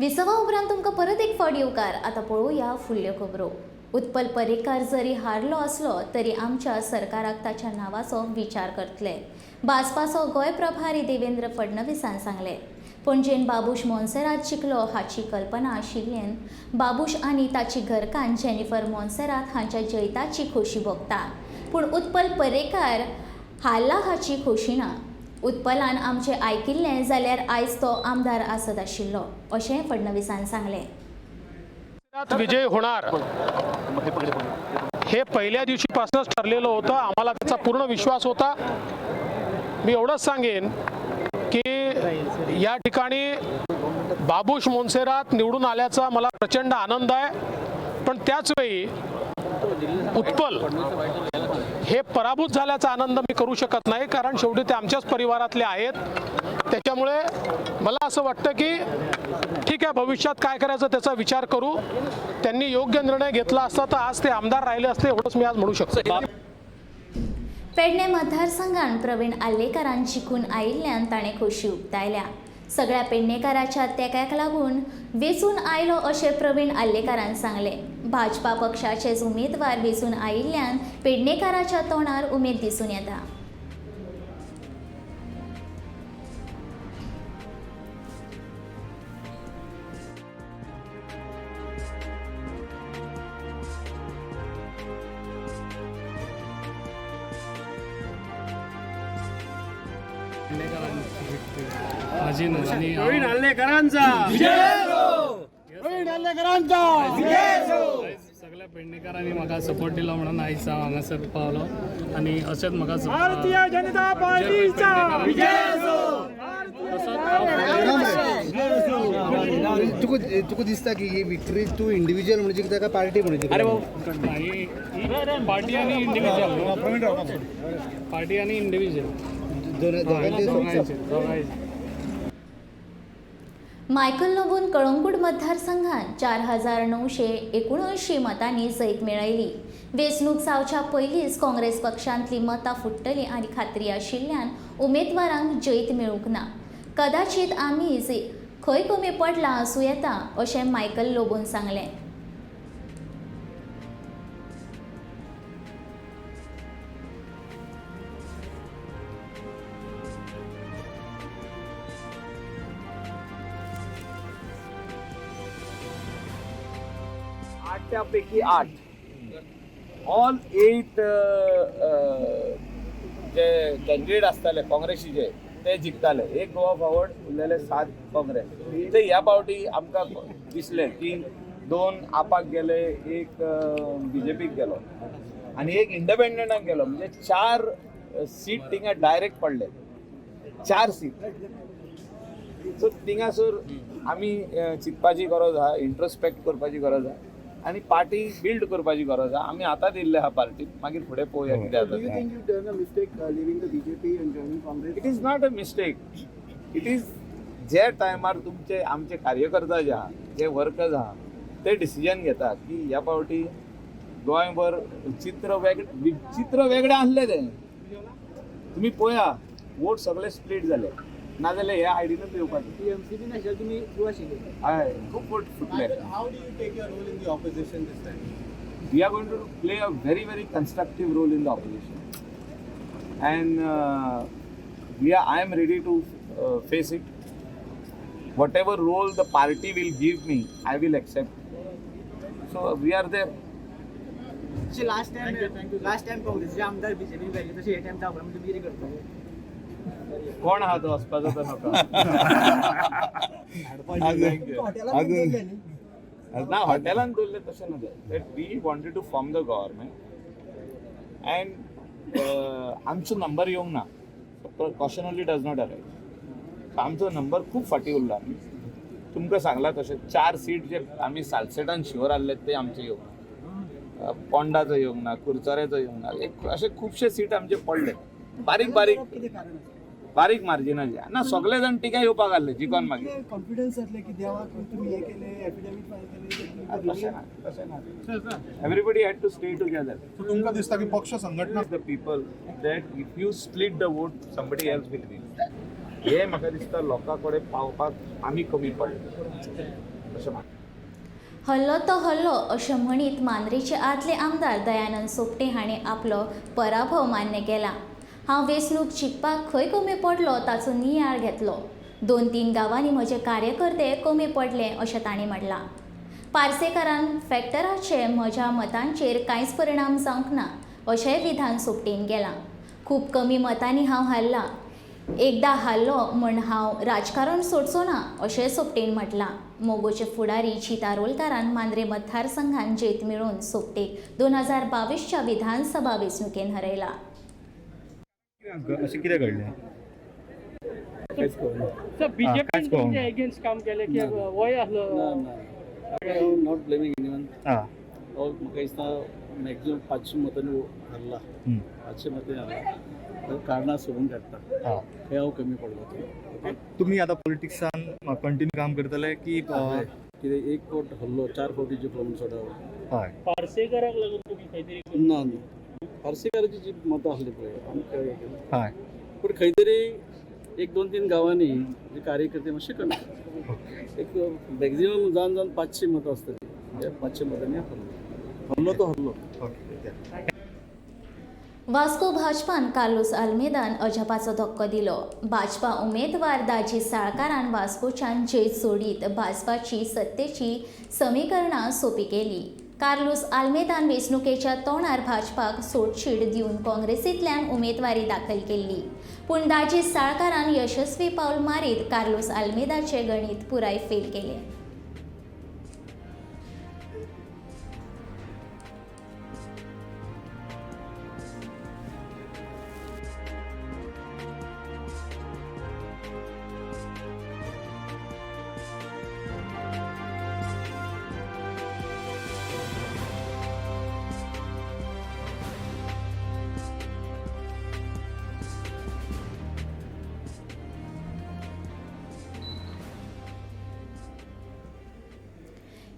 विसवा उपरांत तुमकां परत एक फावट येवकार. आतां पळोवया फुडल्यो खबरो. उत्पल पर्रीकार जरी हारलो आसलो तरी आमच्या सरकाराक ताच्या नांवाचो विचार करतले, भाजपाचो गोंय प्रभारी देवेंद्र फडणवीसान सांगलें. पणजेन बाबूश मोन्सेरात जिखलो हाची कल्पना आशिल्ल्यान बाबूश आनी ताची घरकान्न जेनिफर मोन्सेरात हांच्या जैताची खोशी भोगता, पूण उत्पल पर्रीकार हारला हाची खोशी ना. उत्पलान आमचें आयकिल्लें जाल्यार आयज तो आमदार आसत आशिल्लो, अशें फडणवीसान सांगलें. विजय होणार हे पहिल्या दिवशीपासूनच ठरलेलं होतं. आम्हाला त्याचा पूर्ण विश्वास होता. मी एवढंच सांगेन की या ठिकाणी बाबूश मोन्सेरात निवडून आल्याचा मला प्रचंड आनंद आहे, पण त्याचवेळी उत्पल हे पराभूत झाल्याचा आनंद मी करू शकत नाही, कारण शेवटी ते आमच्याच परिवारातले आहेत. त्याच्यामुळे मला असं वाटतं की ठीक आहे, भविष्यात काय करायचं त्याचा विचार करू. त्यांनी योग्य निर्णय घेतला असता तर आज ते आमदार राहिले असते, एवढंच मी आज म्हणू शकतो. पेडणे मतदारसंघात प्रवीण आर्लेकारान जिखून आयिल्ल्यान ताणें खोशी उक्तायल्या. सगळ्या पेडणेकाराच्या तेंक्याक लागून वेंचून आयलो अशें प्रवीण आर्लेकारान सांगलें. भाजपा पक्षाचेच उमेदवार वेंचून आयिल्ल्यान पेडणेकाराच्या तोंडार उमेद दिसून येता. माझी न्हू आनी प्रवीण आर्लेकरांचा, प्रवीण आर्लेकरांचा. सगळ्या पेडणेकारांनी म्हाका सपोर्ट दिलो म्हणून आयज हांव हांगासर पावलो आनी अशेंच म्हाका भारतीय जनता पार्टीचा. तसोच हांव तुका तुका दिसता की ही विक्ट्री तू इंडिव्हिज्युअल म्हणू शकता का पार्टी म्हणू शकता? ही पार्टी आनी इंडिव्हिज्युअल, पार्टी आनी इंडिव्हिज्युअल. दोघांचे. दोगांयचे दोगांयचे. मायकल लोबोन कळंगूट मतदारसंघात 4979 मतांनी जैत मेळयली. वेंचणूक जावच्या पयलींच काँग्रेस पक्षांतली मतां फुट्टली आनी खात्री आशिल्ल्यान उमेदवारांक जैत मेळूंक ना. कदाचीत आमी खंय कमी पडला आसूं येता, अशें मायकल लोबोन सांगलें. आठापैकी 8, ऑल 8 जे कॅन्डिडेट आसताले काँग्रेसीचे ते जिखताले. एक गोवा फॉरवर्ड, उरलेले 7 काँग्रेस. ते ह्या फावटी आमकां दिसलें की 2 आपाक गेले, एक बीजेपीक गेलो आनी एक इंडिपेंडंटाक गेलो, म्हणजे 4 सीट थिंगा डायरेक्ट पडले, 4 सीट. सो थिंगासर आमी चिंतपाची गरज आहा, इंट्रोस्पेक्ट करपाची गरज आहा आनी पार्टी बिल्ड करपाची गरज आहा. आमी आतांच येयल्ले आहा पार्टीत, मागीर फुडें पळोवया कितें जाता तें. It is not a mistake. It is जे टायमार तुमचे आमचे कार्यकर्ता जे आहा, जे वर्कर्स आहा, ते डिसिजन घेता की ह्या फावटी गोंयभर चित्र वेगळें, चित्र वेगळें आसलें तें. तुमी पळया, वोट सगळे स्प्लीट जाले, नाजाल्यार ह्या आयडीनूच येवपाचें. हय, खूब वोट फुटले. How do you take your role in the opposition this time? We are going to play a very, very constructive role in the opposition, and I am ready to face it. Whatever role the party will give me, I will accept. So we are there. Last time काँग्रेसचे आमदार BJP पाहिजे तसे हे time जावं म्हणजे तुम्ही कितें करतले? कोण आहा तो वचपाचो तो नाका. अजून ना, हॉटेलान दवरलें तशें ना तें. That we wanted to form the government and आमचो नंबर येवंक ना. Question only does not arise. आमचो नंबर खूब फाटीं उरला. तुमकां सांगलां तशें 4 सीट जे आमी सालसेटान शुअर आहले ते आमचे येवंक ना. पोंडाचो येवंक ना, कुरचऱ्याचो येवंक ना, एक अशे खुबशे सीट आमचे पडले बारीक बारीक बारीक मार्जिनाचे ना. सगळे जाण टिका येवपाक आहले जिखोन मागीर. कॉन्फिडन्स जातले की देवाक तुमी हें केलें, एफिडेवीट फायल केलें? तशें ना, तशें ना. Everybody had to stay together. तुमकां दिसता की पक्ष संघटना The people that if you split the vote, somebody else will win. हे म्हाका दिसता लोकां कडेन पावपाक आमी कमी पडले. अशें म्हाका. हल्लो तो हल्लो अशें म्हणीत मांद्रेचे आदले आमदार दयानंद सोपटे हांणी आपलो पराभव मान्य केला. हांव वेंचणूक जिखपाक खंय कमी पडलो ताचो नियाळ घेतलो. 2-3 गांवांनी म्हजे कार्यकर्ते कमी पडले अशें तांणी म्हणलां. पार्सेकारान फॅक्टराचे म्हज्या मतांचेर कांयच परिणाम जावंक ना अशेंय विधान सोपटेन केलां. खूब कमी मतांनी हांव हारलां. एकदां हारलो म्हूण हांव राजकारण सोडचो ना अशेंय सोपटेन म्हटलां. मगोचे फुडारी जीत आरोलकारान मांद्रे मतदारसंघान जैत मेळोवन सोपटेक 2022च्या विधानसभा वेंचणुकेन हरयला. अशें कितें घडलें? सर, बीजेपीन तुमचे एगेन्स्ट काम केलें की वय आसलो? Not blaming anyone. आं म्हाका दिसता मॅक्झिमम 500 मतांनी हारला. 500 मतांनी हारला, कारणां सोदून काडटा खंय हांव कमी पडलो. तुमी आतां पॉलिटिक्सान कंटिन्यू काम करतले की? कितें एक फावट हरलो, 4 फावटी जिखलो म्हूण सोडा. हय. पार्सेकराक लागून तुमी खंय तरी? ना ना, पार्सेकाराची जी मतां आसली पळय आमकां हें केलें. हय. पूण खंय तरी 1-2-3 गांवांनी जे कार्यकर्ते मातशे कमी, एक मॅक्झिमम जावन जावन 500 मतां आसतली, त्या 500 मतांनी हरलो. हरलो तो हरलो. ओके. वास्को भाजपान कार्लोस आल्मेदान अजापाचो धक्को दिलो. भाजपा उमेदवार दाजी साळकारान वास्कोच्यान जैत सोडीत भाजपाची सत्तेची समिकरणां सोंपी केली. कार्लोस आल्मेदान वेंचणुकेच्या तोंडार भाजपाक सोडचीड दिवन काँग्रेसींतल्यान उमेदवारी दाखल केल्ली. पूण दाजी साळकारान यशस्वी पावल मारीत कार्लोस आल्मेदाचें गणीत पुराय फेल केलें.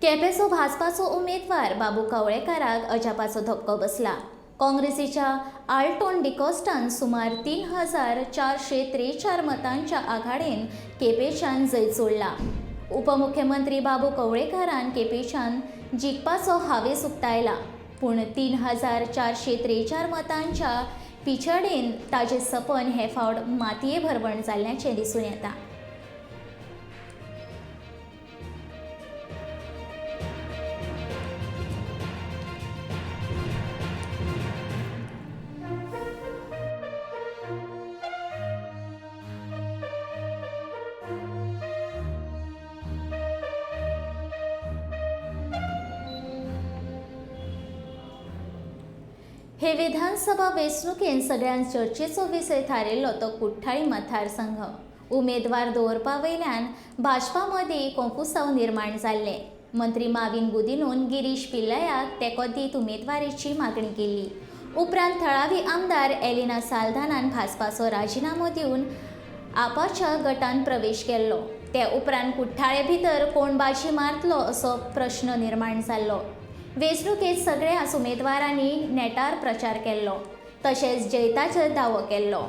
केपेंचो भाजपाचो उमेदवार बाबू कवळेकाराक अजापाचो धपको बसला. काँग्रेसीच्या आल्टोन डिकॉस्टान सुमार 3443 मतांच्या आघाडेन केपेंच्यान जैत जोडला. उपमुख्यमंत्री बाबू कवळेकारान केपेंच्यान जिखपाचो हावेस उक्तायला, पूण 3443 मतांच्या पिछडेन ताजें सपन हे फावट मातये भरवण जाल्ल्याचें दिसून येता. हे विधानसभा वेंचणुकेन सगळ्यांत चर्चेचो विशय थारिल्लो तो कुठ्ठाळी मतदारसंघ. उमेदवार दवरपा वयल्यान भाजपा मदीं कोंकुसांव निर्माण जाल्लें. मंत्री माविन गुदिनोन गिरीश पिल्लयाक तेंको दीत उमेदवारीची मागणी केल्ली. उपरांत थळावी आमदार एलिना साल्दानान भाजपाचो राजिनामो दिवन आपाच्या गटान प्रवेश केल्लो. ते उपरांत कुठ्ठाळे भितर कोण बाजी मारतलो असो प्रश्न निर्माण जाल्लो. वेंचणुकेंत सगळ्याच उमेदवारांनी नेटार प्रचार केल्लो, तशेंच जैताचो दावो केल्लो.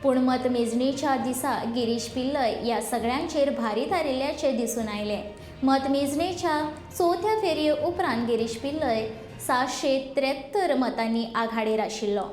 पूण मतमेजणीच्या दिसा गिरीश पिल्लय ह्या सगळ्यांचेर भारी थारिल्ल्याचें दिसून आयलें. मतमेजणेच्या चवथ्या फेरये उपरांत गिरीश पिल्लय 773 मतांनी आघाडीर आशिल्लो.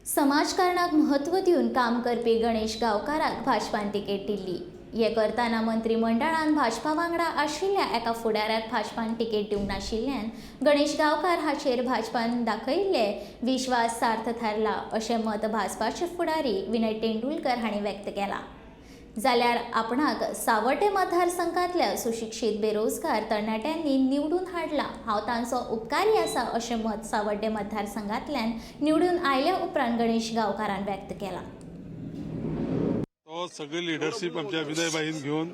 समाजकारणाक म्हत्व दिवन काम करपी गणेश गांवकाराक भाजपान तिकेट दिल्ली. हें करतना मंत्रीमंडळान भाजपा वांगडा आशिल्ल्या एका फुडाऱ्याक भाजपान तिकेट दिवंक नाशिल्ल्यान गणेश गांवकार हाचेर भाजपान दाखयिल्ले विश्वास सार्थ थारला अशें मत भाजपाचे फुडारी विनय तेंडुलकर हांणी व्यक्त केलां. जाल्यार आपणाक सावड्डें मतदारसंघांतल्या सुशिक्षीत बेरोजगार तरणाट्यांनी निवडून हाडला, हांव तांचो उपकारी आसा अशें मत सावड्डें मतदारसंघांतल्यान निवडून आयल्या उपरांत गणेश गांवकारान व्यक्त केलां. तो सगळी लिडरशीप आमच्या विनयभाईन घेवन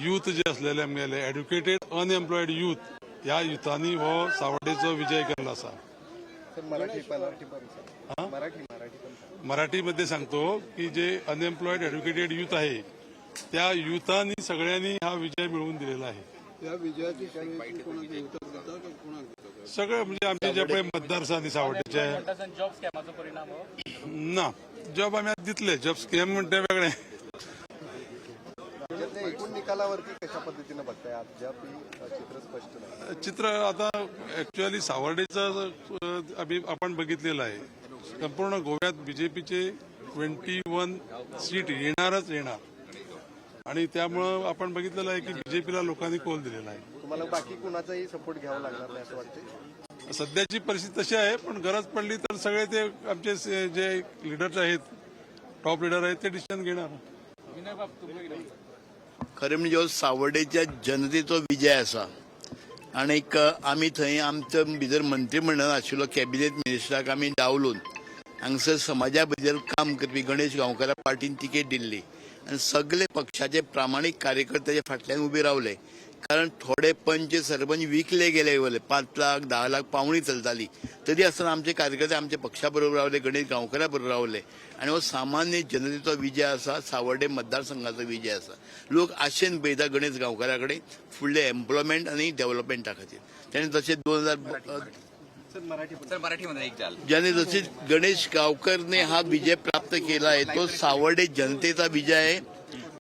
यूथ जे आसलेले आमगेले एड्युकेटेड अनएम्प्लॉयड यूथ, ह्या युथांनी हो सावड्डेचो विजय केल्लो आसा. मराठी मराठी पण मराठी मराठी पण मराठीमध्ये सांगतो की जे अनएम्प्लॉईड एज्युकेटेड युथ आहे त्या युथांनी सगळ्यांनी हा विजय मिळवून दिलेला आहे. या विजयाची कोणाक सगळे म्हणजे आमचे जे पळय मतदार आसा न्ही सावड्डेचे जॉब स्कॅमाचो परिणाम हो. ना जॉब आमी आतां दितले, जॉब स्कॅम म्हणटा ते वेगळें. राज्यातल्या एकूण निकालावरती कशा पद्धतीनं बघताय, अद्यापही चित्र स्पष्ट नाही. चित्र आता ऍक्च्युअली सावर्डेचं आम्ही आपण बघितलेलं आहे. संपूर्ण गोव्यात बीजेपीचे 21 सीट येणारच येणार आणि त्यामुळं आपण बघितलेलं आहे की बीजेपीला लोकांनी कौल दिलेला आहे. तुम्हाला बाकी कुणाचाही सपोर्ट घ्यावा लागणार नाही असं वाटतंय? सध्याची परिस्थिती तशी आहे, पण गरज पडली तर सगळे ते आमचे जे लिडर्स आहेत, टॉप लिडर आहेत, ते डिसिजन घेणार. खरें म्हणजे हो सावर्डेच्या जनतेचो विजय आसा आनीक आमी थंय आमचो भितर मंत्रीमंडळ आशिल्लो कॅबिनेट मिनिस्टराक आमी डावलून हांगसर समाजा बद्दल काम करपी गणेश गांवकारा पार्टीन तिकेट दिल्ली आनी सगळे पक्षाचे प्रामाणीक कार्यकर्ते फाटल्यान उबे रावले. कारण थोडे पंच सरपंच विकले गेले वयले 5 लाख 10 लाख पावणी चलताली, तरी आसतना आमचे कार्यकर्ते आमच्या पक्षा बरोबर रावले, गणेश गांवकारा बरोबर रावले आनी हो सामान्य जनतेचो विजय आसा, सावर्डे मतदारसंघाचो विजय आसा. लोक आशेन पळयता गणेश गांवकारा कडेन फुडले एम्प्लॉयमेंट आनी डेव्हलपमेंटा खातीर. ताणें जशें 2000 ज्याने जसे गणेश गावकरने हा विजय प्राप्त केला आहे तो सावर्डे जनतेचा विजय आहे,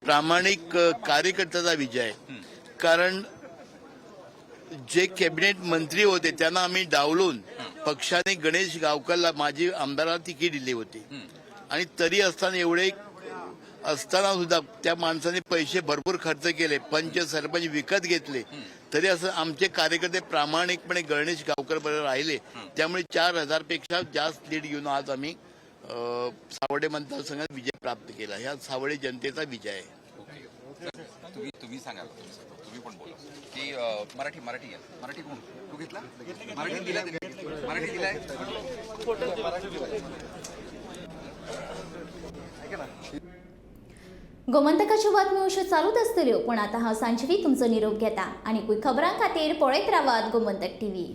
प्रामाणिक कार्यकर्त्याचा विजय आहे. कारण जे कॅबिनेट मंत्री होते त्यांना आम्ही डावलून पक्षाने गणेश गावकरला माजी आमदाराला तिकीट दिली होती आणि तरी असताना एवढे असताना सुद्धा त्या माणसाने पैसे भरपूर खर्च केले, पंच सरपंच विकत घेतले, तरी असं आमचे कार्यकर्ते प्रामाणिकपणे गणेश गावकर बरोबर राहिले. त्यामुळे 4000 पेक्षा जास्त लीड घेऊन आज आम्ही सावर्डे मतदारसंघात विजय प्राप्त केला. ह्या सावर्डे जनतेचा विजय आहे. तुम्ही सांगा, तुम्ही पण बोला की मराठी मराठी घ्या. मराठी कोण तू घेतला? मराठी दिला, मराठी दिलाय. गोमंतकाच्यो बातम्यो अश्यो चालूच आसतल्यो, पूण आतां हांव सांजवी तुमचो निरोप घेता आनी खबरां खातीर पळयत रावात गोमंतक टीव्ही.